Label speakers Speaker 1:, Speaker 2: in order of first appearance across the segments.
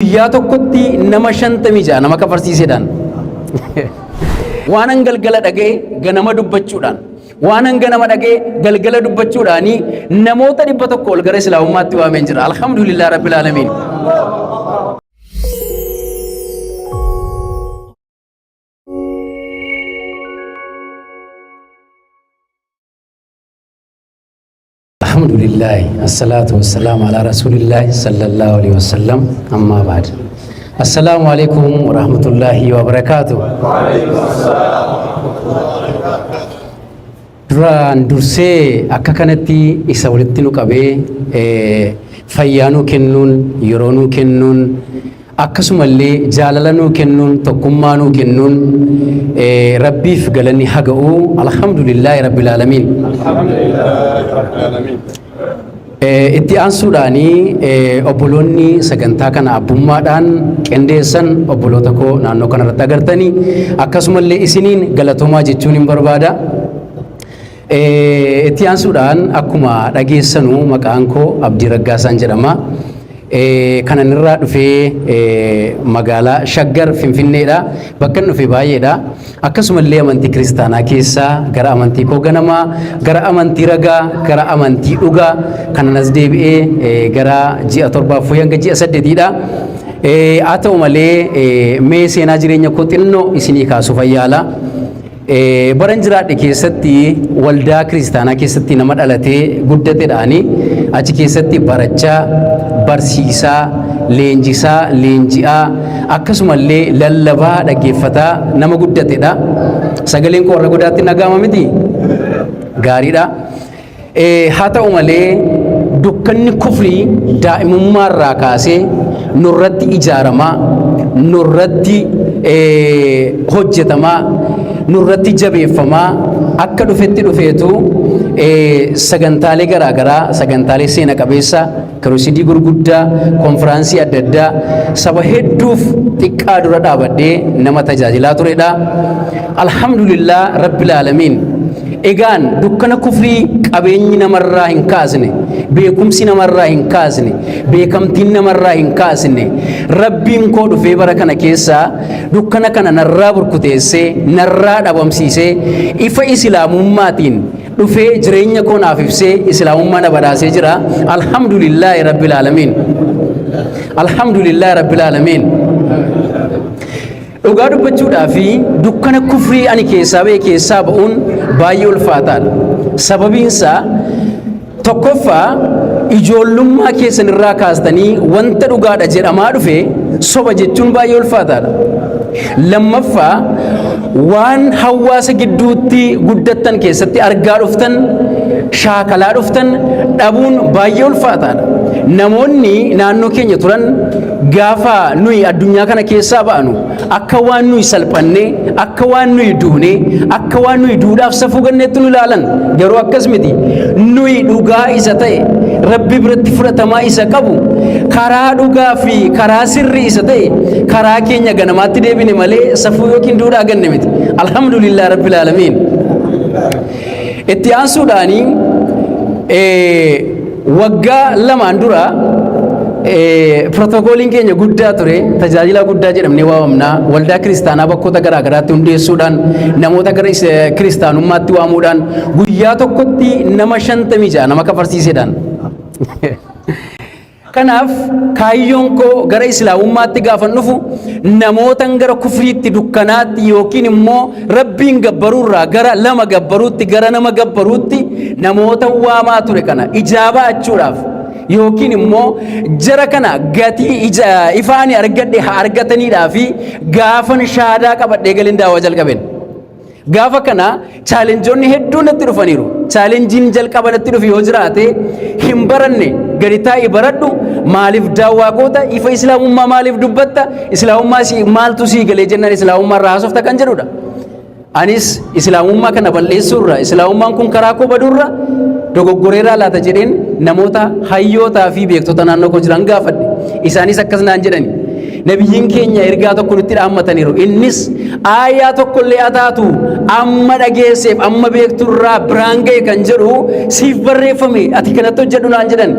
Speaker 1: Guyyaa tokkotti nama 56 nama kafarsiiseedhaan. Waanan galgala dhaga'e ganama dubbachuudhaan, waanan ganama dhaga'e galgala dubbachuudhaanii namoota 100 ol gara Islaamummaatti waameen jira. Alhamdulillah Rabbil Aalamiin. Alhamdulillah, assalatu wassalamu ala rasulillah sallallahu alaihi wasallam, amma ba'd. Assalamu alaikum wa rahmatullahi wa barakatuh. Duraan dursee akka kanatti isa walitti nu qabee fayyaa nuu kennuun, yeroo nuu kennuun, akkasumallee jaalala nuu kennuun, tokkummaa nuu kennuun Rabbiif galanni haga'u. Alhamdulillaahi Rabbil Aalamiin. Itti aansuudhaanii obboloonni sagantaa kana abbummaadhaan qindeessan obboloota koo naannoo kanarratti agartanii akkasumallee isiniin galatoomaa jechuun hin barbaada. Itti aansuudhaan akkuma dhageessanu maqaan koo Abdii Raggaasaan jedhama. Kanan irraa dhufee magaalaa Shaggar Finfinneedha. Bakka inni dhufe baay'eedha. Akkasumallee amantii kiristaanaa keessaa gara amantii koo ganamaa, gara amantii ragaa, gara amantii dhugaa kanan as deebi'ee gara ji'a 7 hanga ji'a 8dha. Haa ta'u malee mee seenaa jireenya koo xinnoo isinii kaasuuf ayyaala. Baran jiraadhe keessatti waldaa kiristaanaa keessatti nama dhalatee guddatedhaani achi keessatti barachaa, barsiisaa, leenjisaa, leenji'aa akkasumallee lallabaa dhaggeeffataa nama guddatedha. Sagaleen koo warra godaatti dhaga'ama miti? Gaariidha. Haa ta'u malee dukkanni kufrii daa'imummaarraa kaasee nurratti ijaaramaa, nurratti hojjetamaa, nurratti jabeeffamaa akka dhufetti dhufeetu sagantaalee garaagaraa, sagantaalee seena qabeessa, kirusidii gurguddaa, konfiraansii adda addaa saba hedduuf xiqqaa dura dhaabadhee nama tajaajilaa turedha. Alhamdulillah Rabbil Aalamiin. Egaan dukkana kufrii qabeenyi namarraa hin kaasne, beekumsi namarraa hin kaasne, beekamtiin namarraa hin kaasne, Rabbiin koo dhufee bara kana keessa dukkana kana narraa burkuteessee, narraa dhabamsiisee, ifa Islaamummaatiin dhufee jireenya koo naaf ibsee Islaamummaa na badhaasee jira. Alhamdulillaahi Rabbil Aalamiin. Alhamdulillaahi Rabbil Aalamiin. Dhugaa dubbachuudhaa fi dukkana kufrii ani keessaa ba'e keessaa ba'uun baay'ee ulfaataadha. Sababiinsaa tokkoffaa ijoollummaa keessan irraa kaastanii wanta dhugaadha jedhamaa dhufe soba jechuun baay'ee ulfaataadha. Lammaffaa waan hawaasa gidduutti guddattan keessatti argaa dhuftan, shaakalaa dhuftan dhabuun baay'ee ulfaataadha. Namoonni naannoo keenya turan gaafa nuyi addunyaa kana keessaa ba'anu akka waan nuyi salphannee, akka waan nuyi duunee, akka waan nuyi duudhaaf safuu ganneetti nu ilaalan. Garuu akkas miti. Nuyi dhugaa isa ta'e, Rabbi biratti fudhatamaa isa qabu, karaa dhugaa fi karaa sirrii isa ta'e, karaa keenya ganamaatti deebine malee safuu yookiin duudhaa ganne miti. Alhamdulillah Rabbil Aalamiin. Itti aansuudhaanii waggaa lamaan dura pirootokooliin keenya guddaa ture, tajaajila guddaa jedhamnee waamamna. Waldaa kiristaanaa bakkoota garaa garaatti hundeessuudhaan namoota gara kiristaanummaatti waamuudhaan guyyaa tokkotti nama 56 nama kafarsiiseedhaan. Kanaaf kaayyoon koo gara Islaamummaatti gaafan dhufu namootan gara kufriitti, dukkanaatti yookiin immoo Rabbiin gabbaruurraa gara lama gabbaruutti, gara nama gabbaruutti namoota waamaa ture kana ijaabaa achuudhaaf yookiin immoo jara kana gatii ifaani argadhe haa argataniidhaa fi gaafan shaadaa qabadhee galin daawaa jalqabeen. Gaafa kana chaalenjoonni hedduun natti dhufaniiru. Chaalenjiin jalqaba natti dhufe yoo jiraate hin baranne gadi taa'ii baradhu, maaliif daawwaa goota, ifa islaamummaa maaliif dubbatta, islaamummaa si maaltu sii galee jennaan islaamummaa irraa haasofta kan jedhudha. Anis islaamummaa kana balleessuurra, islaamummaan kun karaa koo baduurra dogoggoreeraa laata jedheen namoota hayyootaa fi beektota naannoo koo jiran gaafadhe. Isaanis akkas naan jedhani. Nabiyyiin keenya ergaa tokko nutti dhaammataniiru. Innis aayaa tokkollee haa taatu amma dhageesseef amma beekturraa biraan ga'e kan jedhu siif barreeffame, ati kanatti hojjedhu naan jedhan.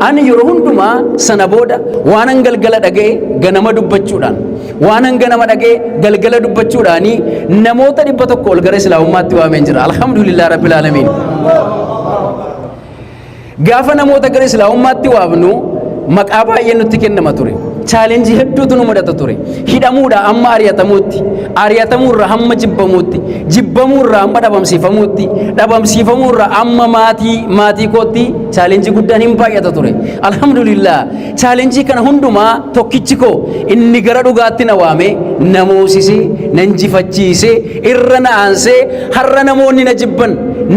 Speaker 1: Ani yeroo hundumaa sana booda waanan galgala dhaga'e ganama dubbachuudhaan, waanan ganama dhaga'e galgala dubbachuudhaanii namoota 100 ol gara Islaamummaatti waameen jira. Alhamdulillah rabbil aalamiin. Gaafa namoota gara Islaamummaatti waamnu maqaa baay'ee nutti kennama ture. Challenge hedduutu nu mudata ture. Hidhamuudha amma ari'atamuutti, ari'atamuurra hamma jibbamuutti, jibbamuurra hamma dhabamsiifamuutti, dhabamsiifamuurra amma maatii kootti challenge guddaan hin baay'ata ture. Alhamdulillah, challenge kana hundumaa tokkichi koo inni gara dhugaatti na waame na moosisee, na injifachiisee, irra na aansee, har'a namoonni na jibban,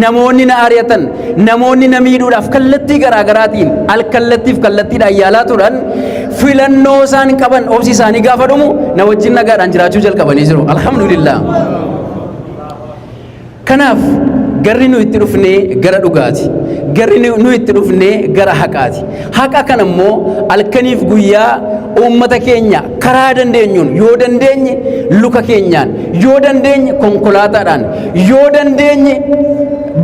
Speaker 1: namoonni na ari'atan, namoonni na miidhuudhaaf kallattii garaa garaatiin alkallattiif kallattiidhaan yaalaa turan, filannoo isaan qaban obsi isaanii gaafa dhumu na wajjin nagaadhaan jiraachuu jalqabanii jiru. Alhamdulillah. Kanaaf garri nu itti dhufnee gara dhugaati. Garri nu itti dhufnee gara haqaati. Haqa kana immoo halkaniif guyyaa uummata keenya karaa dandeenyuun, yoo dandeenye luka keenyaan, yoo dandeenye konkolaataadhaan, yoo dandeenye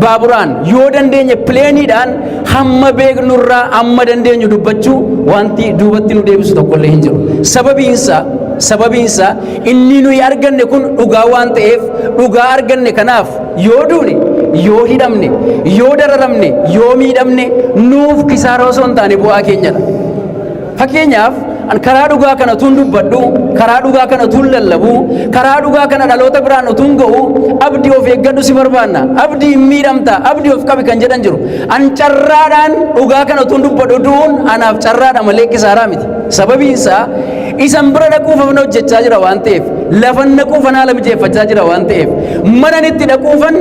Speaker 1: baaburaan, yoo dandeenye planeiidhaan, hamma beeknurraa hamma dandeenyu dubbachuu wanti duubatti nu deebisu tokkollee hin jiru. Sababiinsa inni nuyi arganne kun dhugaa waan ta'eef, dhugaa arganne kanaaf yoo duune, yoo hidhamne, yoo dararamne, yoo miidhamne, nuuf kisaaraa osoo hin taane bu'aa keenyadha. Fakkeenyaaf, an karaa dhugaa kana utuun dubbadhu, karaa dhugaa kana utuun lallabu, karaa dhugaa kana dhaloota biraan utuun ga'u, "Abdii, of eeggadhu, si barbaanna. Abdii, hin miidhamta. Abdii, of qabi," kan jedhan jiru. An carraadhaan dhugaa kana utuun dubbadhu du'uun anaaf carraadha malee kisaaraa miti. Sababiin isaa isan bira dhaquuf afan hojjechaa jira waan ta'eef, lafan dhaquufan haala mijeeffachaa jira waan ta'eef, manan itti dhaquufan